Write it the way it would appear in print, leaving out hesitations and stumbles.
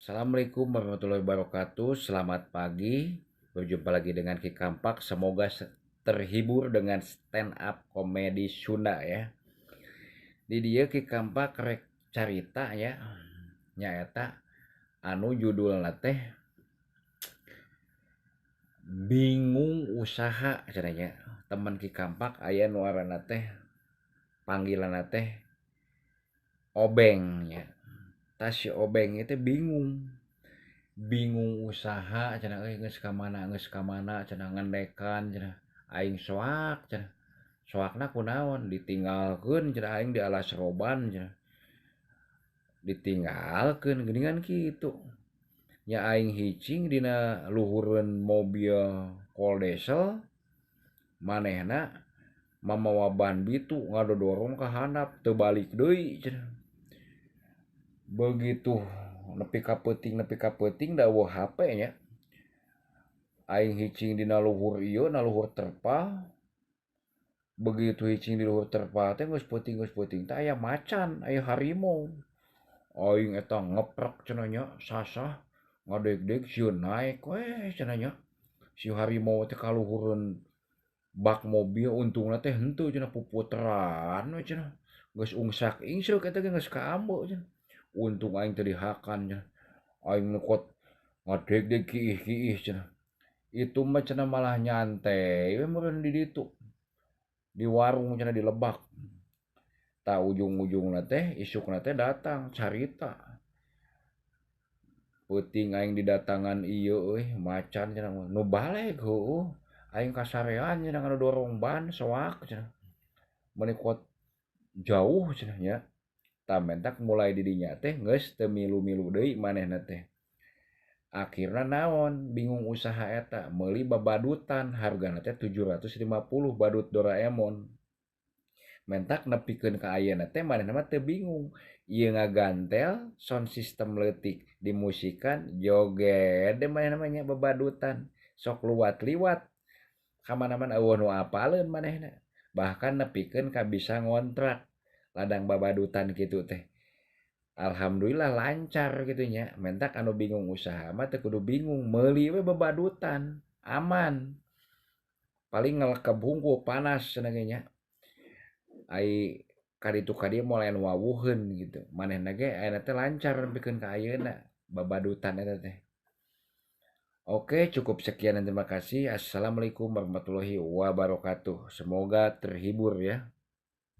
Assalamualaikum warahmatullahi wabarakatuh. Selamat pagi. Berjumpa lagi dengan Ki Kampak. Semoga terhibur dengan stand up komedi Sunda ya. Di dieu Ki Kampak rek carita ya. Nyaeta anu judulna teh bingung usaha cenah nya. Teman Ki Kampak aya nu ngaranna teh panggilanna teh Obeng nya. Tah si Obeng ieu teh bingung. Bingung usaha cenah euy, geus ka mana, geus ka mana cenah, ngendekan cenah aing soak cenah. Soakna kunaon? Ditinggalkeun cenah aing di alas roban cenah. Ditinggalkeun geuningan kitu. Nya aing hicing dina luhureun mobil kol diesel, manehna mamawa ban bitu ngadodorong ka handap, teu balik deui cenah. Begitu nepi ka peuting, nepi ka peuting, da euweuh HP nya. Aing hicing dina luhur ieu, na luhur terpal. Begitu hicing di luhur terpal teh, geus peuting teh, aya macan, aya harimau. Aing eta ngeprek cenah nya, sasah ngadegdeg, sieun naek we cenah nya. Si harimau teh ka luhureun bak mobil, untungna teh henteu cenah, puputeran we cenah. Geus ungsak ingsreuk eta ge, geus kaambe cenah. Untung aing teu dihakan cenah. Aing nu kot ngadegdeg kiih-kiih cenah. Itu mah cenah malah nyantai we meureun di ditu. Di warung cenah, di lebak. Tah, ujung-ujungna teh isukna teh datang carita. Peuting aing didatangan ieu euy, macan cenah. Nu baleg heueuh. Aing kasarean cenah ngadodorong ban soak cenah. Meuni kuat jauh cenah nya. Tah, mentak mulai di dinya teh geus teu milu-milu deui manehna teh. Akhirna naon bingung usaha eta? Meuli babadutan, hargana teh 750, badut Doraemon. Mentak nepikeun ka ayeuna teh manehna mah teu bingung. Ieu ngagantel sound system leutik, dimusikan, joget we manehna mah nya babadutan. Sok luwat-liwat ka mana-mana, euweuh nu apaleun manehna. Bahkan nepikeun ka bisa ngontrak ladang babadutan kitu teh. Alhamdulillah lancar kitu nya. Mentak anu bingung usaha mah teu kudu bingung, meuli we babadutan, aman. Paling ngelekeb hungkul panas cenah ge nya. Ai ka ditu ka dieu moal aya nu wawuheun gitu. Manehna ge ayeuna teh lancar nepikeun ka ayeuna babadutan eta teh. Oke, cukup sekian dan terima kasih. Assalamualaikum warahmatullahi wabarakatuh. Semoga terhibur ya.